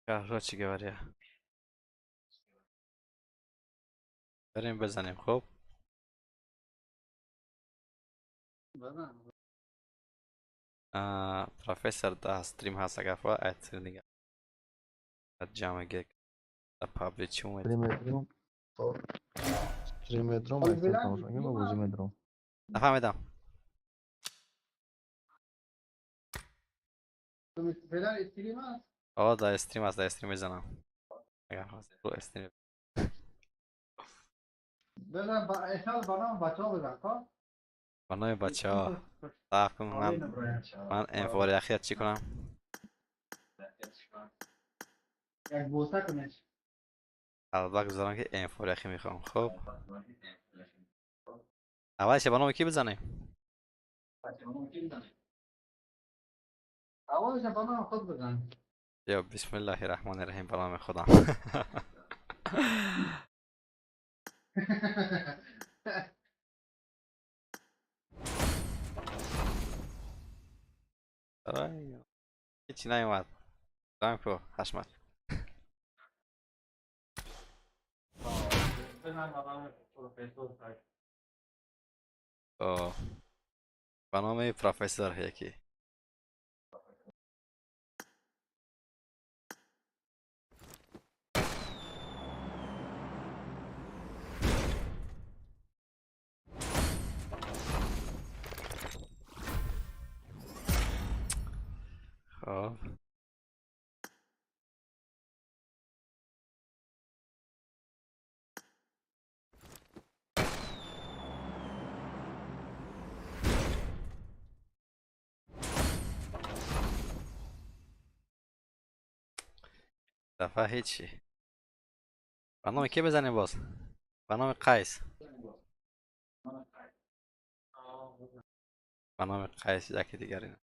Короче говоря. بریم بزنیم خب. بزن. پروفسور ده stream هست اگر فا اتر دیگه جمع گک public چی اومد؟ Stream медром айсен тамошо кунем ва бозӣ медром. نفهمیدم. فعلا stream هست. آه در stream هست، در stream میزنم اگر خواست رو stream. بزن با احساس با نام بچه ها بزن خب. با نام بچه ها صبر کن. من انفواری اخیر چی کنم؟ یک بوسه کنش. البته گذارم که انفواری اخیر میخوام. خب اولش با نام کی بزنیم؟ اولش با نام خود بزن. یا بسم الله الرحمن الرحیم، با نام خودم. آره هیچی نیومد. دارم کو حشمت. بزن با نام پروفسور. آه، با نام پروفسور یکی. خب دفعه هیچی. با نام کی بزنیم باز؟ با نام قیس. با نام قیس یکی دیگری نه.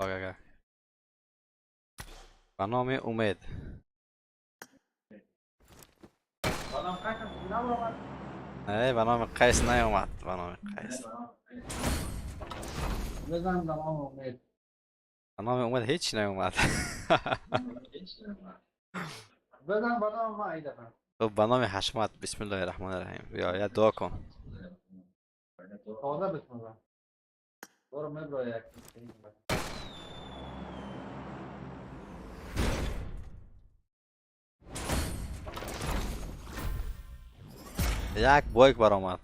آقا با نام امید. با نام قیس هم؟ نه، با نام قیس نیومد. با نام قیس. بزن با نام امید. با نام امید هیچ نیومد. بزن با نام ما ای دفعه. خب با نام حشمت. بسم الله الرحمن الرحیم. بیا یه دعا کن. تازه بسم الله. برو مبرا یک. یک bike برآمد.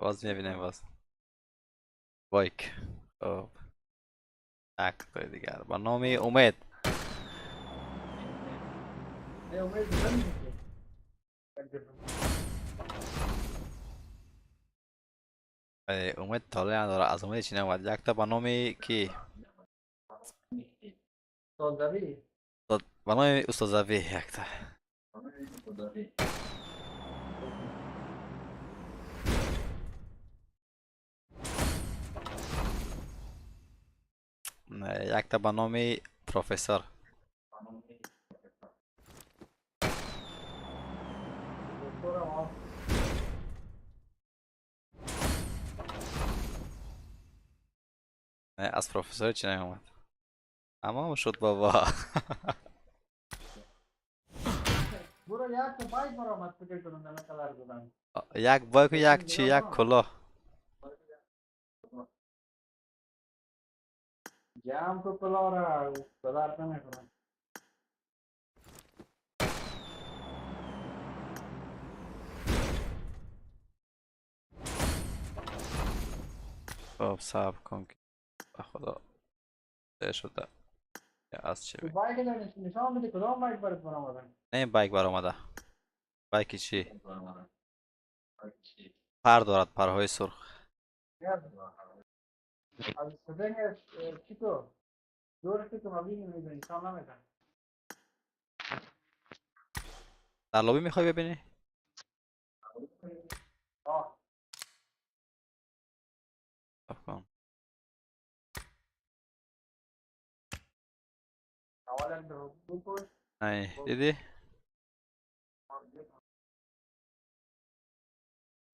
باز میبینیم باز bike. خب یک تای دیگر با نام امید. ای امید بزن. ای امید طالع نداره. از امید چی نمود؟ یک تا با نام کی؟ استاد. با نام استاد زوی یک تا. نه، یک تا با نام پروفسور. دکترم ها. نه، از پروفسور چی نیومد؟ تمام شد بابا. برو یک تا bike برآمد، فکر کنم نمه کلر بودن. یک bike و یک چی، یک کلاه. جمع کو کلاه را به درد نمیخورن. خب صبر کن که به خدا ده شده یا از چی تو بگم. bike را نشان بده، کدام bike برات برآمدن؟ نه، این bike برآمده. bike چی؟ پر دارد، پرهای سرخ. از setting چی تو دور که تو مبینی میدونی نشان نمیدن. در لابی میخوای ببینی؟ آه. صبر کن. اول یک دفعه بکن. Ай, دیدی؟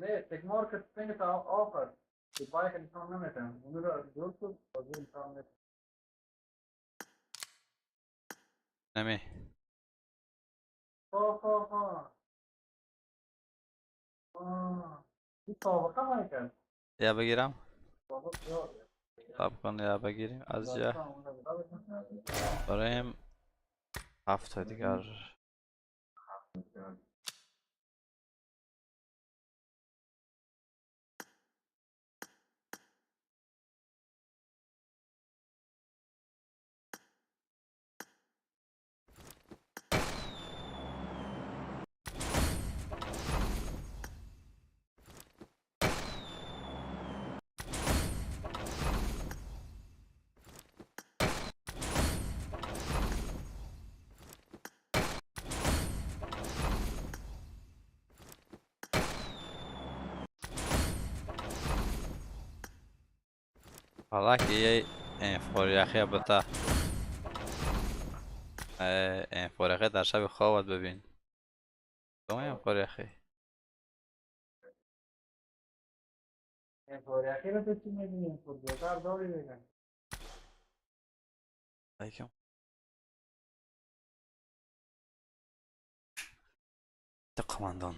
نه تکمار که تنگ تا آخر که پای که نشان نمیتن اون رو جور شد بازی نشان نمیتن. نمی خب خب خب آه. این سابقه ما کرد. یا بگیرم؟ سابقه. صبر کن یا بگیریم از جا بریم هفت دیگر. حالا که یه انفوریاخی بتا انفوریاخی در شب خوابت ببین تو انفوریاخی انفوریاخی رو تو چی میبینی؟ انفوریاخی داری بگن. علیکم قماندان.